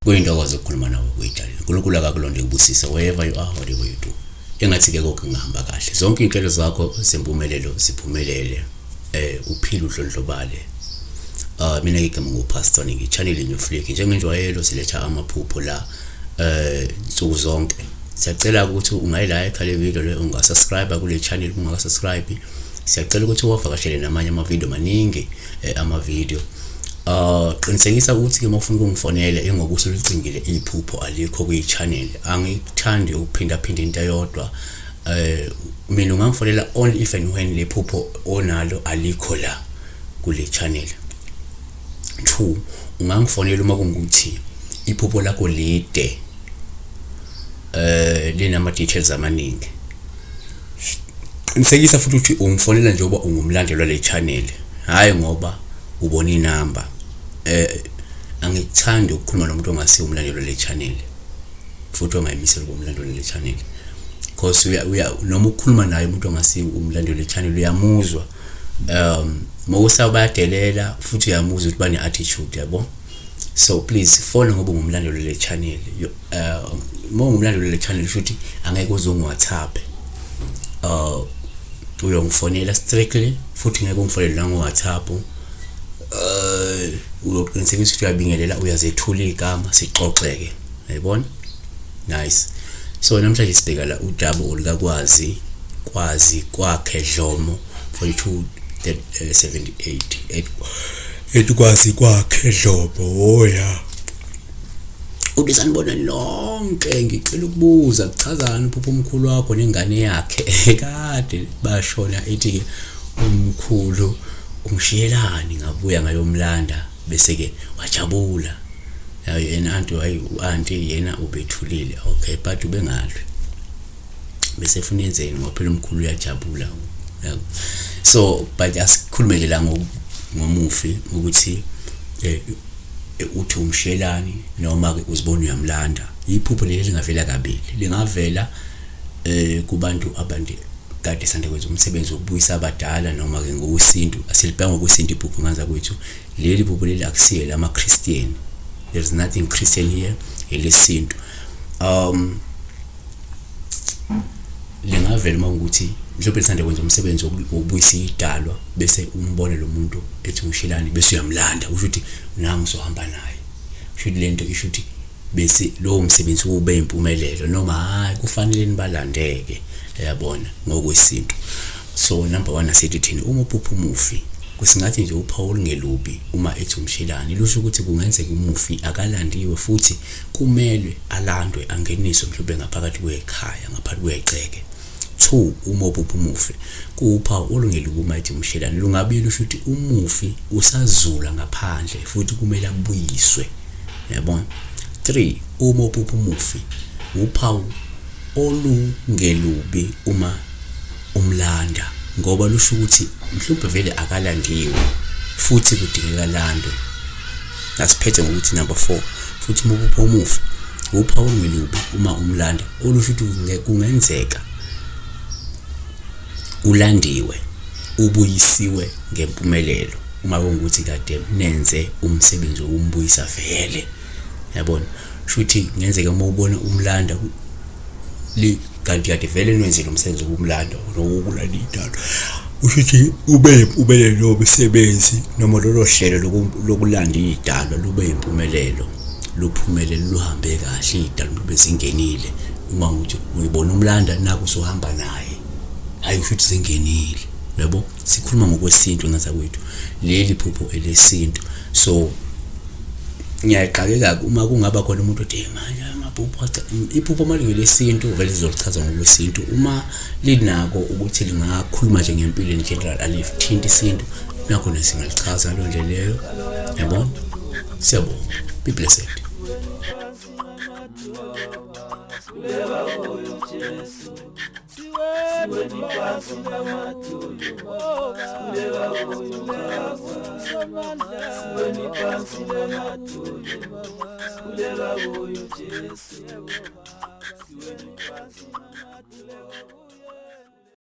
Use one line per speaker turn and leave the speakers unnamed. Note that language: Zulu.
Kuyintokozo ukukhuluma nawe kuyidalile. uNkulunkulu akakulonde kubusise wherever you are, whatever you do. Engathi-ke konke kungahamba kahle. Zonke iy'nhlelo zakho zempumelelo ziphumelele. Uphile udlondlobale. Mina igama nguPastor ngi-channel New Flick. Njengenjwayelo siletha amaphupho la nsuku zonke. Siyacela ukuthi ungayilike le video le, ungasubscribe kule channel ungakasubscribe. Siyacela ukuthi uwavakashele namanye ama-video maningi ama-video. Qinisekisa ukuthi ke mawufuna ukungifonela ingoba usulicingile iphupho alikho kwi-channel. Angikuthandi ukuphinda phinda into eyodwa. Mina ungangifonela only if and when le phupho onalo alikho la kule channel. 2, ungangifonela uma kungukuthi iphupho lakho lide, linama details amaningi. Qinisekisa futhi ukuthi ungifonela njengoba ungumlandeli wale channel, hhayi ngoba ubona inamba. Angikuthandi ukukhuluma nomuntu ongasiwo umlandeli wale channel futhi ongayimisela ukuba umlandeli wale channel, because uya noma ukukhuluma naye umuntu ongasiwo umlandeli wale channel uyamuzwa, mawusa bayadelela futhi uyamuzwa ukuthi bane attitude, yabo. So please phone ngoba ungumlandeli wale channel. Uma ungumlandeli wale channel kusho ukuthi angeke uze ungi-WhatsApp, uyongifonela strictly, futhi ngeke ungifonele la ngo-WhatsApp. Uyoqinisekisa ukuthi uyabingelela, uyazethula igama, sixoxeke, uyayibona. Nice. So namhlanje sibheka la udaba olukakwazi kwazi kwakhe Dlomo 42 78 ethi kwazi kwakhe Dlomo. Oh yeah. Uthi sanibonani nonke, ngicela ukubuza kuchazani uphupho umkhulu wakho nengane yakhe kade bashona, ethi ke umkhulu ungishiyelani, ngabuya ngayomlanda bese ke wajabula. Yena anti, hayi u-anti yena ubethulile, okay, but ubengalwi bese efuna enzeni ngoba phela umkhulu uyajabula. So but asikhulumele la ngomufi ukuthi uthi umshiyelani noma ke uzibona uyamlanda. Iphupho leli lingavela kabili, lingavela kubantu abantu kade sanda kwenza umsebenzi wokubuyisa abadala noma ke ngokwesintu. Asilibheka ngokwesintu iphupho nganza kwethu. Leli phupho leli akusiye lama Christian, there is nothing Christian here, elesintu. Lingavela uma ukuthi mhlawumbe lisanda kwenza umsebenzi wokubuyisa idalwa, bese umbone lo muntu ethi ngishilani bese uyamlanda, kusho ukuthi nangu uzohamba naye, kusho ukuthi lento isho ukuthi bese lowo msebenzi ube impumelelo noma hayi, kufanele nibalandeke, uyabona, ngokwesintu. So number 1, asithi thina uma uphupha umufi, kusingathi nje uphawu olungelubi uma ethi umshilani, lusho ukuthi kungenzeka umufi akalandiwe futhi kumele alandwe, angeniswe mhlawumbe ngaphakathi kwekhaya, ngaphakathi kwegceke. 2, uma uphupha umufi, kuwuphawu olungelubi uma ethi umshilani, lungabe lusho ukuthi umufi usazula ngaphandle futhi kumele abuyiswe, yabona. 3, uma uphupha umufi, uphawu olungelubi uma umlanda, ngoba lusho ukuthi mhlawumbe vele akalandiwe futhi kudingeka landwe. Asiphethe ngokuthi number 4, futhi uma uphupha umufi, uphawu olungelubi uma umlanda, olusho ukuthi kungenzeka ulandiwe, ubuyisiwe ngempumelelo, uma kungukuthi kade nenze umsebenzi wokumbuyisa vele, yabona. Shuthi kungenzeka uma ubona umlanda kanti kade vele nwenzile umsebenzi wokumlanda nowokulanda idalo, kusho ukuthi ube impumelelo lowo msebenzi noma lolo hlelo lokulanda idalwa lube impumelelo, luphumelele, luhambe kahle, idalwa lube zingenile. Uma ukuthi uyibona umlanda naku usuhamba naye, hayi kusho ukuthi zingenile, yabo. Sikhuluma ngokwesintu ngazakwethu, leli phupho elesintu. So ngiyaqakeka uma kungaba khona umuntu othi manje amaphupho, iphupho uma lingelesintu vele lizolichaza ngokwesintu, uma linako ukuthi lingakhuluma nje ngempilo in general, alithinti isintu, nakhona singalichaza ngaleyo ndlela leyo, yabona. Siyabonga, be blessed.
Siweni phansi namadolo.